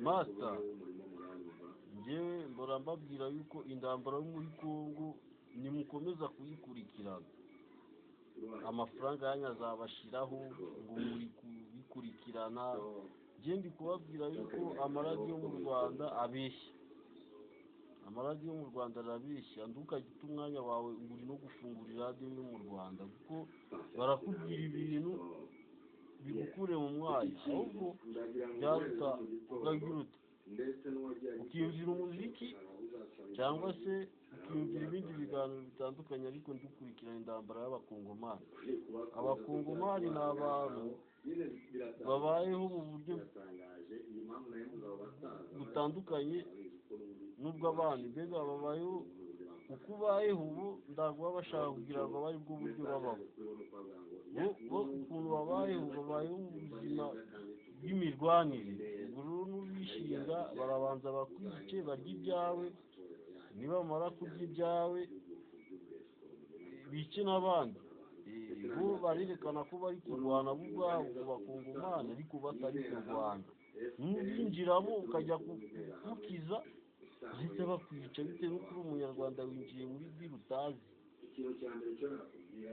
Master, njyewe mbora mbabwira yuko intambara yo muri Congo nimukomeza kuyikurikirana, amafaranga yanyu azabashiraho ngo muri kubikurikirana. Njye ndi kubabwira yuko amaradiyo mu Rwanda abeshya, amaradiyo mu Rwanda arabeshya. Ntukajye uta umwanya wawe ngo uri no gufungura iradiyo yo mu Rwanda, kuko barakubwira ibintu bigukure mu mwanya. Ahubwo byaruta ukagira uti ukiyumvira umuziki cyangwa se ukiyumvira ibindi biganiro bitandukanye, ariko ndukurikirana intambara y'Abakongomani. Abakongomani ni abantu babayeho mu buryo butandukanye n'ubw'abandi. Mbega babayeho uko ubayeho ubu, ntabwo baba bashaka kugira ngo abe aribwo buryo babaho. Bo ukuntu babayeho, babayeho mu buzima bw'imirwanire. Ubwo rero n'ubishinga barabanza bakwice, barya ibyawe, nibamara kurya ibyawe bice n'abandi. Bo barerekana ko bari kurwana bo ubwabo ku Bakongomani, ariko batari kurwana. Nubinjiramo ukajya kukiza, bahita bakwica bitewe n'uko uri Umunyarwanda, winjiye muri deal utazi. Ikintu cya mbere cyo nakubwira.